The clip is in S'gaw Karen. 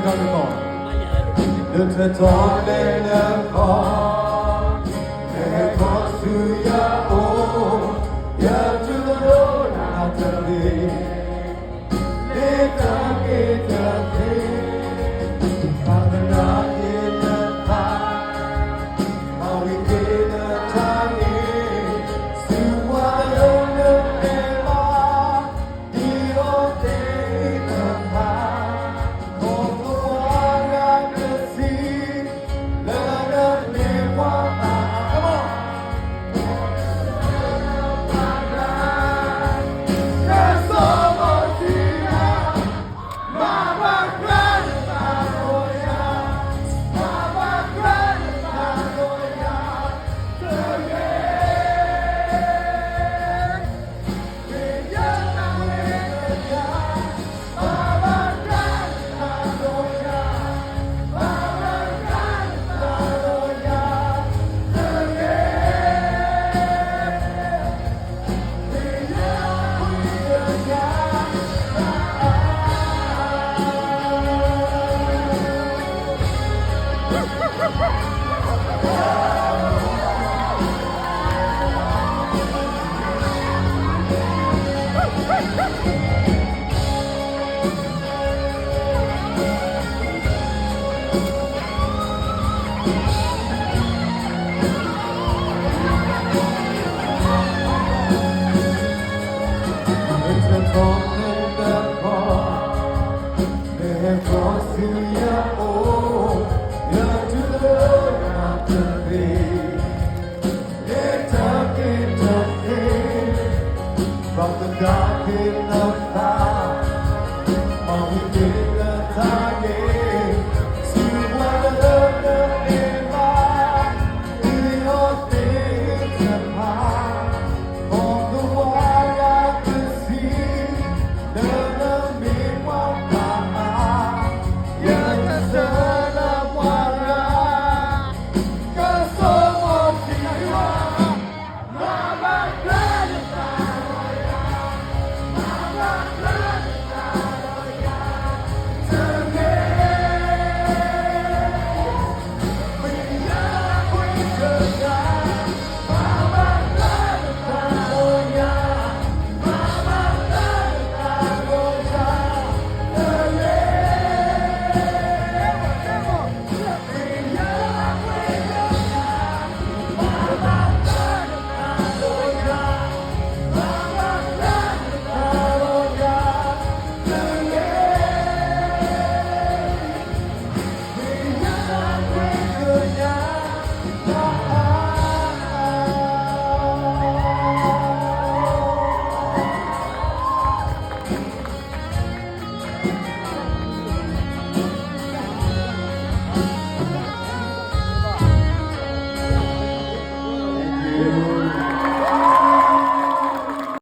လၢထၢထီၣ်လဲၤလၢခီ, လဲၤခီဆူယအိၣ်, ယတူၢ်လိာ်နၤတဂ့ၤ, မ့ၢ်တၢ်က့ၤတၢ်သ့, သးကနၣ်ယတဖၣ်, မၤဝံၤက့ၤနတၢ်န့ၣ်, ဆူဝဲလၢနအဲၣ်ဘၣ်